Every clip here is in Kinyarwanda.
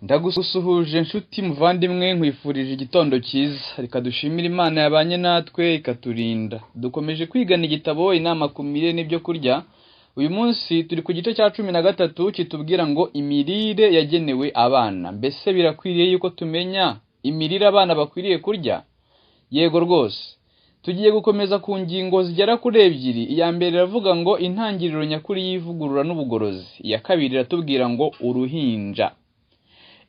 Ndagusuhuje nshuti muvandimwe, nkwifurije igitondo cyiza. Reka dushimire Imana yabanye natwe ikaturinda. Dukomeje kwigana igitabo Inama ku mirire n'ibyo kurya. Uyu munsi turi ku gice cya 13 kitubwira ngo imirire yagenewe abana. Mbese birakwiriye yuko tumenya imirire abana bakwiriye kurya? Yego rwose. Tugiye gukomeza ku ngingo zigera kuri ebyiri. Iya mbere iravuga ngo intangiriro nyakuri y'ivugurura n'ubugorozi. Iya kabiri iratubwira ngo uruhinja.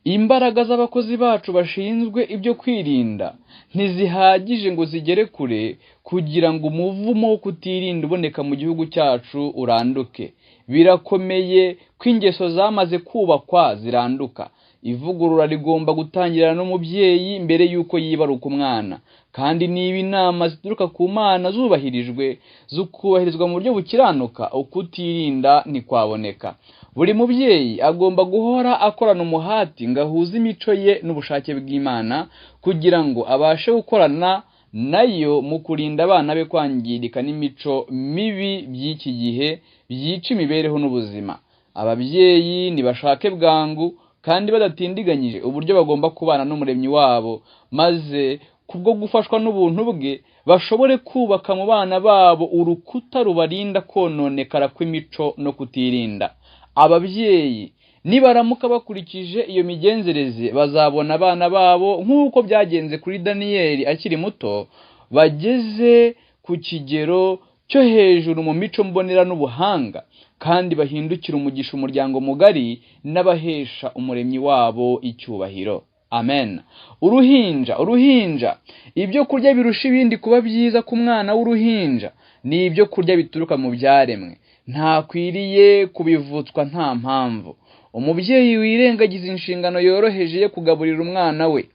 Imbaraga z'abakozi bacu bashinzwe ibyo kwirinda ntizihagije ngo zigere kure kugira ngo umuvumo wo kutirinda uboneka mu gihugu cyacu uranduke. Birakomeye ko ingeso zamaze kubakwa ziranduka. Ivugurura rigomba gutangirana n'umubyeyi mbere y'uko yibaruka umwana. Kandi niba inama zituruka ku Mana zubahirijwe, zukubahirizwa mu buryo bukiranuka, ukutirinda ntikwaboneka. Buri mubyeyi agomba guhora akorana umuhati ngo ahuze imico ye n'ubushake bw'Imana, kugira ngo abashe gukorana nayo mu kurinda abana be kwangirika n'imico mibi by'iki gihe byica imibereho n'ubuzima. Ababyeyi nibashake bwangu kandi badatindiganyije uburyo bagomba kubana n'Umuremyi wabo, maze kubwo gufashwa n'ubuntu bwe bashobore kubaka mu bana babo urukuta rubarinda kononekara kw'imico no kutirinda. Ababyeyi nibaramuka bakurikije iyo migenzereze, bazabona abana babo nk'uko byagenze kuri Daniyeli akiri muto, bageze ku kigero cyo hejuru mu mico mbonera n'ubuhanga, kandi bahindukire umugisha umuryango mugari n'abahesha Umuremyi wabo icyubahiro. Amen. Uruhinja, uruhinja. Ibyo kurya birusha ibindi kuba byiza ku mwana w'uruhinja ni ibyo kurya bituruka mu byaremwe. Ntakwiriye kubivutswa nta mpamvu. Umubyeyi wirengagiza inshingano yoroheje yo kugaburira umwana we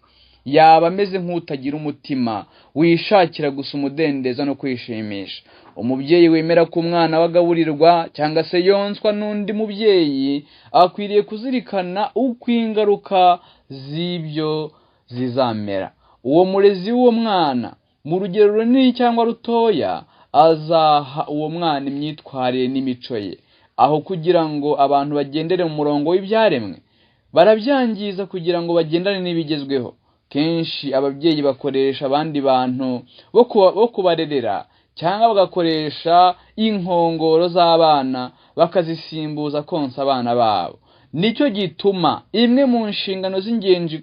yaba ameze nk'utagira umutima, wishakira gusa umudendezo no kwishimisha. Umubyeyi wemera ko umwana we agaburirwa cyangwa se yonswa n'undi mubyeyi akwiriye kuzirikana uko ingaruka z'ibyo zizamera. Uwo murezi w'uwo mwana, mu rugero runini cyangwa rutoya, azaha uwo mwana imyitwarire n'imico ye. Aho kugira ngo abantu bagendere mu murongo w'ibyaremwe, barabyangiza kugira ngo bagendane n'ibigezweho. Kenshi ababyeyi bakoresha abandi bantu bo kubarerera, cyangwa bagakoresha inkongoro z'abana bakazisimbuza konsa abana babo. Nicyo gituma imwe mu nshingano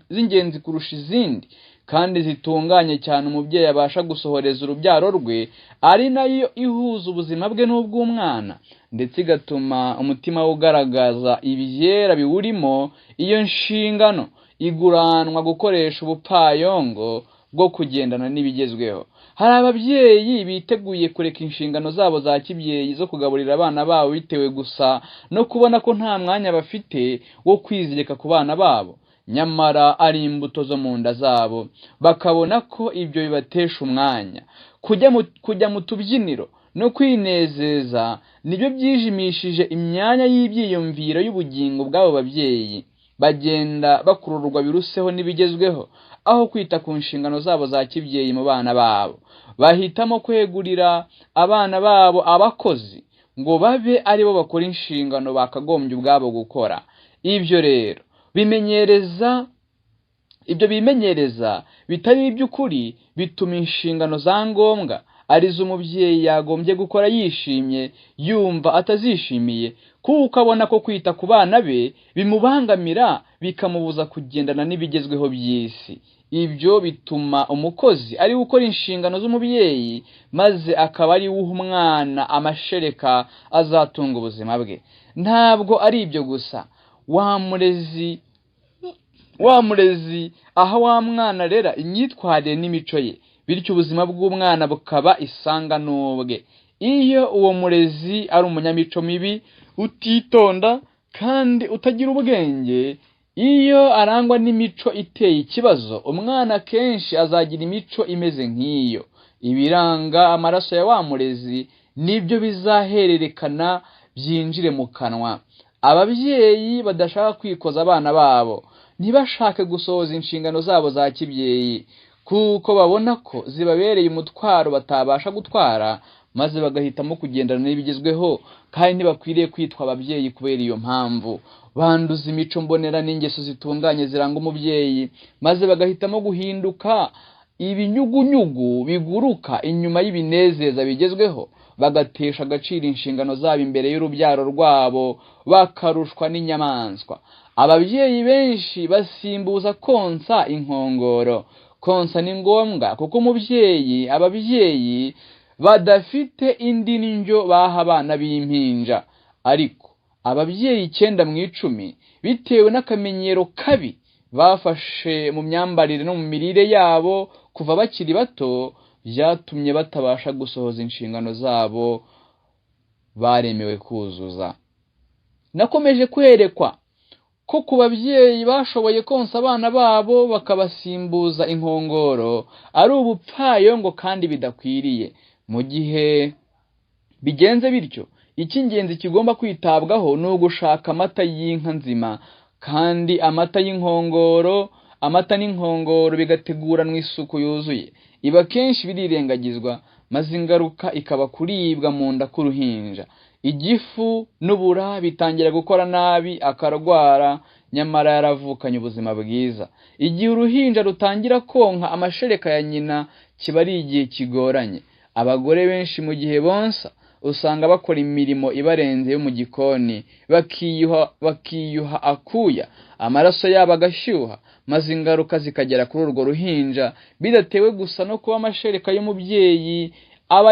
z'ingenzi kurusha izindi kandi zitunganye cyane umubyeyi abasha gusohoreza urubyaro rwe, ari nayo ihuza ubuzima bwe n'ubw'umwana, ndetse igatuma umutima we ugaragaza ibyera biwurimo. Iyo nshingano iguranwa gukoresha ubupfayongo bwo kugendana n'ibigezweho. Hari ababyeyi biteguye kureka inshingano zabo za kibyeyi zo kugaburira abana babo bitewe gusa no kubona ko nta mwanya bafite wo kwizirika ku bana babo, nyamara ari imbuto zo mu nda zabo, bakabona ko ibyo bibatesha umwanya. Kujya mu tubyiniro no kwinezeza nibyo byijimishije imyanya y'ibyiyumviro y'ubugingo bw'abo babyeyi. Bagenda bakururwa biruseho n'ibigezweho, aho kwita ku nshingano zabo za kibyeyi mu bana babo. Bahitamo kwegurira abana babo abakozi ngo babe aribo bakora inshingano bakagombye ubwabo gukora. Ibyo rero bimenyereza, ibyo bimenyereza bitari iby'ukuri bituma inshingano za ngombwa arizo umubyeyi yagombye gukora yishimye, yumva atazishimiye, kuko abona ko kwita ku bana be bimubangamira, bikamubuza kugendana n'ibigezweho by'isi. Ibyo bituma umukozi ari gukora inshingano z'umubyeyi, maze akaba ari we uha umwana amashereka azatunga ubuzima bwe. Ntabwo ari ibyo gusa, wa murezi aha wa mwana arera imyitwarire n'imico ye, bityo ubuzima bw'umwana bukaba isanga n'ubwe. Iyo uwo murezi ari umunyamico mibi, utitonda kandi utagira ubwenge, iyo arangwa n'imico iteye ikibazo, umwana akenshi azagira imico imeze nk'iyo. Ibiranga amaraso ya wa murezi nibyo bizahererekana byinjire mu kanwa. Ababyeyi badashaka kwikoza abana babo, ntibashake gusohoza inshingano zabo za kibyeyi, kuko babona ko zibabereye umutwaro batabasha gutwara, maze bagahitamo kugendana n'ibigezweho, kandi ntibakwiriye kwitwa ababyeyi kubera iyo mpamvu. Banduza imico mbonera n'ingeso zitunganye ziranga umubyeyi, maze bagahitamo guhinduka ibinyugunyugu biguruka inyuma y'ibinezeza bigezweho, bagatesha agaciro inshingano zabo imbere y'urubyaro rwabo, bakarushwa n'inyamaswa. Ababyeyi benshi basimbuza konsa inkongoro. Konsa ni ngombwa kuko umubyeyi, ababyeyi badafite indi ndyo baha abana b'impinja. Ariko ababyeyi 9 mu 10 bitewe n'akamenyero kabi bafashe mu myambarire no mu mirire yabo kuva bakiri bato, byatumye batabasha gusohoza inshingano zabo baremewe kuzuza. Nakomeje kwerekwa ko ku babyeyi bashoboye konsa abana babo bakabasimbuza inkongoro ari ubupfayongo kandi bidakwiriye. Mu gihe bigenze bityo, icy'ingenzi kigomba kwitabwaho ni ugushaka amata y'inka nzima, kandi amata y'inkongoro, amata n'inkongoro bigateguranwa isuku yuzuye. Ibi akenshi birirengagizwa, maze ingaruka ikaba kuribwa mu nda k'uruhinja. Igifu n'ubura bitangira gukora nabi, akarwara, nyamara yaravukanye ubuzima bwiza. Igihe uruhinja rutangira konka amashereka ya nyina, kiba ari igihe kigoranye. Abagore benshi mu gihe bonsa usanga bakora imirimo ibarenze yo mu gikoni, bakiyuha akuya, amaraso yabo agashyuha, maze ingaruka zikagera kuri urwo ruhinja, bidatewe gusa no kuba amashereka y'umubyeyi aba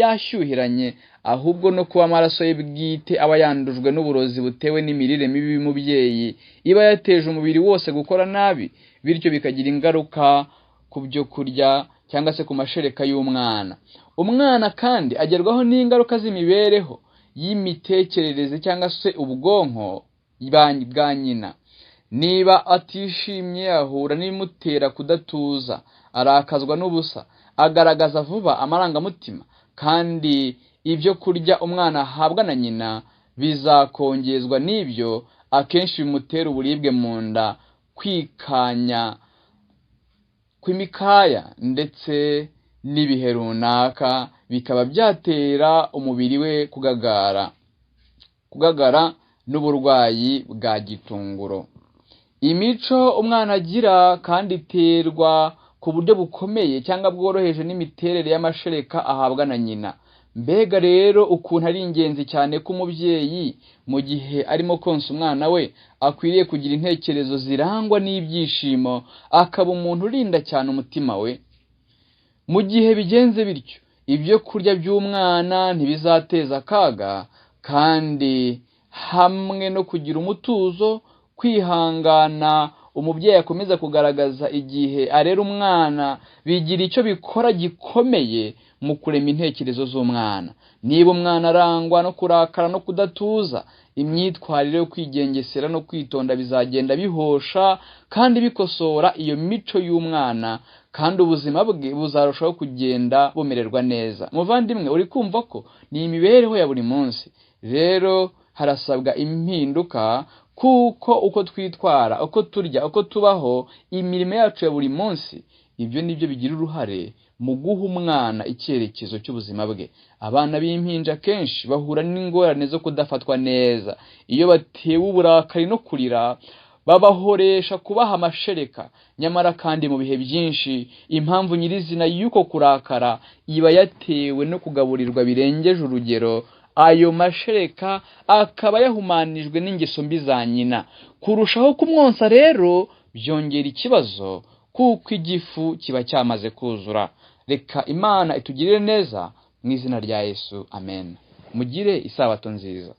yashyuhiranye, ahubwo no kuba amaraso ye bwite aba yandujwe n'uburozi butewe n'imirire mibi y'umubyeyi, iba yateje umubiri wose gukora nabi, bityo bikagira ingaruka ku byo kurya cyangwa se ku mashereka y'umwana. Umwana kandi agerwaho n'ingaruka z'imibereho y'imitekerereze cyangwa se ubwonko bwa nyina. Niba atishimye ahura n'ibimutera kudatuza, arakazwa n'ubusa, agaragaza vuba amarangamutima, kandi ibyo kurya umwana ahabwa na nyina bizakongezwa n'ibyo akenshi bimutera uburibwe mu nda, kwikanya kw'imikaya ndetse n'ibihe runaka, bikaba byatera umubiri we kugagara n'uburwayi bwa gitunguro. Imico umwana agira kandi iterwa ku buryo bukomeye cyangwa bworoheje n'imiterere y'amashereka ahabwa na nyina. Mbega rero ukuntu ari ingenzi cyane ko umubyeyi mu gihe arimo konsa umwana we akwiriye kugira intekerezo zirangwa n'ibyishimo, akaba umuntu urinda cyane umutima we. Mu gihe bigenze bityo, ibyo kurya by'umwana ntibizateza akaga, kandi hamwe no kugira umutuzo, kwihangana umubyeyi akomeza kugaragaza igihe arera umwana, bigira icyo bikora gikomeye mu kurema intekerezo z'umwana. Niba umwana arangwa no kurakara no kudatuza, imyitwarire yo kwigengesera no kwitonda bizagenda bihosha kandi bikosora iyo mico y'umwana, kandi ubuzima bwe buzarushaho kugenda bumererwa neza. Muvandimwe, uri kumva ko ni imibereho ya buri munsi. Rero harasabwa impinduka, kuko uko twitwara, uko turya, uko tubaho, imirimo yacu ya buri munsi, ibyo nibyo bigira uruhare mu guha umwana icyerekezo cy'ubuzima bwe. Abana b'impinja kenshi bahura n'ingorane zo kudafatwa neza. Iyo batewe uburakari no kurira, babahoresha kubaha amashereka. Nyamara kandi mu bihe byinshi impamvu nyirizina y'uko kurakara iba yatewe no kugaburirwa birengeje urugero, ayo mashereka akaba yahumanijwe n'ingeso mbi za nyina. Kurushaho kumwonsa rero byongera ikibazo, kuko igifu kiba cyamaze kuzura. Reka Imana itugirire neza mu izina rya Yesu, amen. Mugire isabato nziza.